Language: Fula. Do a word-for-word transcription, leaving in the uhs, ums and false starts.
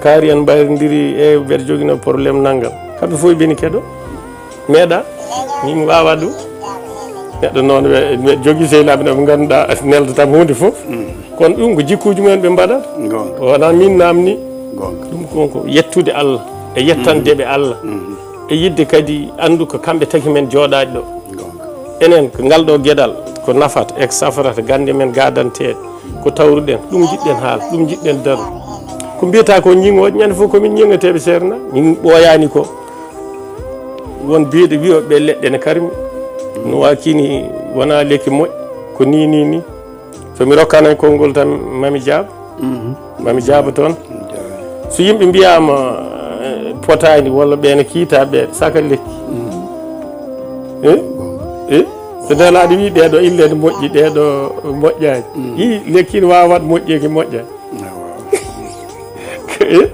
Kaari en mbayrondiri e mbeɗa jogino problème nanngal. Kamɓe fof ɓeni keɗo. Meeɗa. Min waawa ɗum. Neɗɗo noon we, we jogi sehilaaɓe ɓe ngannduɗaa neldatam huunde fof. Kono ɗum ko jikkuuji mumen ɓe mbaɗata. Wonaa min naamni. Ɗum kon ko yettude Allah e yettande ɓe Allah. E yidde kadi anndu ko kamɓe tagi men jooɗaade ɗo. Enen ko ngal ɗo geɗal ko nafata e ko saforata gannde men gaadanteeɗe. Ko tawruɗen, ɗum njiɗɗen haal, ɗum njiɗɗen daro. Ko mbiyata ko ñiŋooje, ñande fof ko min ñiŋateeɓe seerna. Min ɓooyaani ko. Won biyɗo wiyo ɓe leɗɗe ne karmi. No waakini wona lekki moƴƴi, ko ni, ni, ni. So mi rokkano e konngol tan mami jaab. Mami jaaba toon. So yimɓe mbiyaama eh, potaani walla ɓe ne kiita ɓe saka lekki. Eh? Eh? So nelaaɗo wi ɗeɗo ille ne moƴƴi, ɗeɗo moƴƴaani. Yi lekki ne waawa waɗ moƴƴi ki moƴƴaani. Eh?